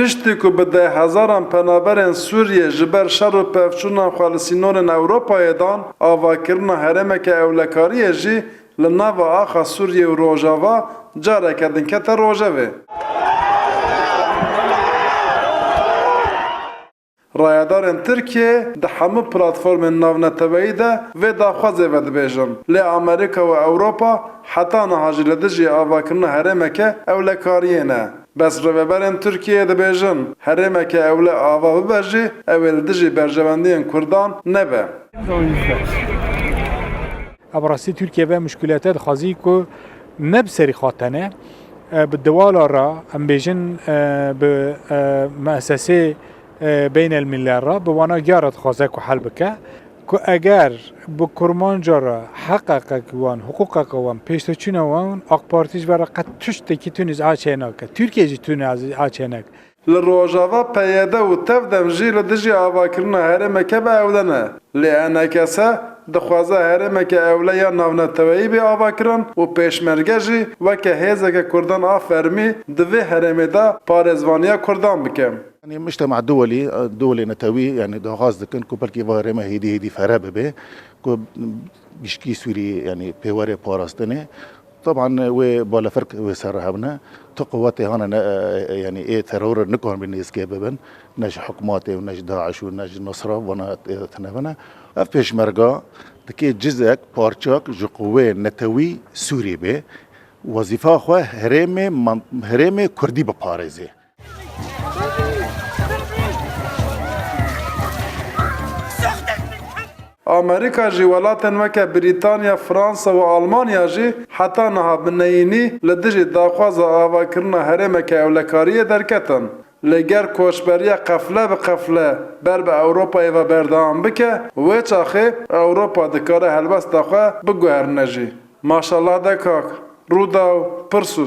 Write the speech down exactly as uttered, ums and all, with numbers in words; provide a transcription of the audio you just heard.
Piştî ku bi dehhezaran penaberên Sûriyê ji ber şer û pevçûnan xwe li sînorên Ewropayê dan, avakirina herêmeke ewlekariyê jî li nava axa Sûriyê û Rojava careke din kete rojevê. Rayedarên Tirkiyê di hemû platformên navneteweyî de vê daxwazê vedibêjin, lê Amerîka û Ewropa heta niha jî li dijî avakirina herêmeke ewlekariyê ne. Bes rêveberên Tirkiyeyê dibêjin, herêmeke ewle ava bibe jî, ew ê li dijî berjewendiyên Kurdan nebe. Bi rastî Tirkiye ve muşkilete dixwazî ku ne bi serî xwe tene, e, bi diwala re, em bêjin, e, bi, e, muesesê, e, beynelmîlel re, bi wana giya re dixwaze ku hel bike. Ku eger bi kurmanca re heqeqek wan, hiqûqeke wan, pêşveçûna wan, AK Partî ji ve re qet tiştekî tune ji a çênake. Tirkiye jî tune ji a çênake. Li Rojava P Y D û tevdem jî li dijî avakirina herêmeke bi ewle ne. Lê E N K S dixwaze herêmeke ewle ya navneteweyî bê avakirin û pêşmerge jî weke hêzeke kurdan a fermî di vê herêmê de parêzvaniya kurdan bike. Yani, mujtema duwelî, duwelê netewî, yani, daxwaz dikin ku belkî va herême hêdî hêdî fere bibe, ku gişkî Sûrî, yani, pê were parastinê. Taban wê balefirk wê ser re hebne. Tu quwetê hane ne, e, e, yani, ê teror nikan bi nêzkê bibin. Ne ji hikûmetê û ne ji DAIŞ û ne ji Nusra vana, e, tine bine. Ev pêşmerga dikê cizek, parçak ji quwê netewî Sûrî be. Wezîfa xwe herêmê man-, herêmê Kurdî biparêze. Amerîka jî welatên weke Brîtanya, Fransa û Almanya jî heta niha bi neyînî li dijî daxwaza avakirina herêmeke ewlekariyê derketin. Lê ger koçberiya qefle bi qefle ber bi Ewropayê ve berdewam bike, wê çaxê Ewropa dikare helwesta xwe biguherîne jî. Maşallah de kak, Rûdaw, Pirsû.